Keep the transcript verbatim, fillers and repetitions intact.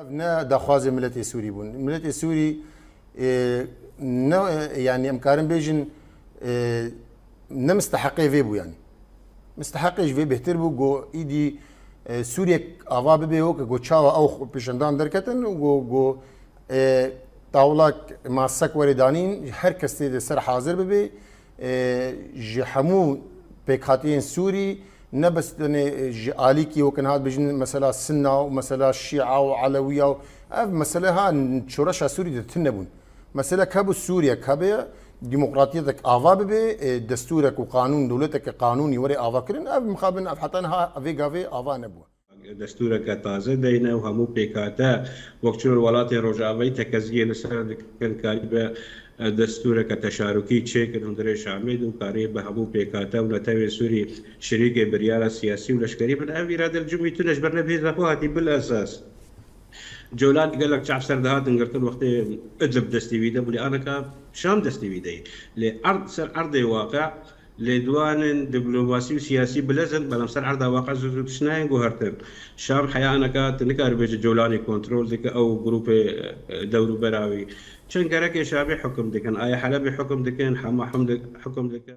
Ev ne daxwazê miletê Sûrî bûn. Miletê Sûrî, e, ne, e, yanî em karin bêjin, e, ne misteheqê vê bû yanî. Misteheqê ji vê bêhtir bû, go îdî, e, Sûriyek ava bibe, weke go çawa ew xwe pêşendan derketin û go, go, e, tawlak masek were danîn, her kes tê de ser hazir bibe. E, ji hemû pêkhatiyên Sûrî, ne bes tenê ji alîkî weke niha dibêjin mesela Sinna û mesela Şîa û Elewiya û ev mesele ha şoreşa Sûrî de tune bûn. Mesele hebû Sûriye hebe, demokratiyetek ava bibe, e, destûrek û qanûn, dewleteke qanûnî were avakirin, ev mixabin ev heta niha vê gavê ava nebû. Destûreke taze deyne û hemû pêkhate wek çilo welatên Rojavayî tekeziyê li ser dikin, karîbe, e, destûreke teşarûkî çêkin hundirê Şamê de û karî bi hemû pêkhate û netewên Sûrî şirîkê biryara siyasî û leşkerî bin. Ev îrade li cumî tune ji ber ne bi hêza xwe hatî bil esas. Colanî gelek çav ser dihatin girtin wextê Idlib destê wî de bû, lê aneka Şam destê wî de ye. Lê erd ser erdê waqe lêdwanên diplomasî û siyasî bilez in, belam ser erda waqe zû zû tişt nayên guhertin. Şam heya aneka tu nikarî bêjî Colanî kontrol dike ew grûpê, e, dewrûbera wî. Çend gerekê Şamê hukum dikin, aya Helebê hukum dikin, Hema hum di-, hukum dikin.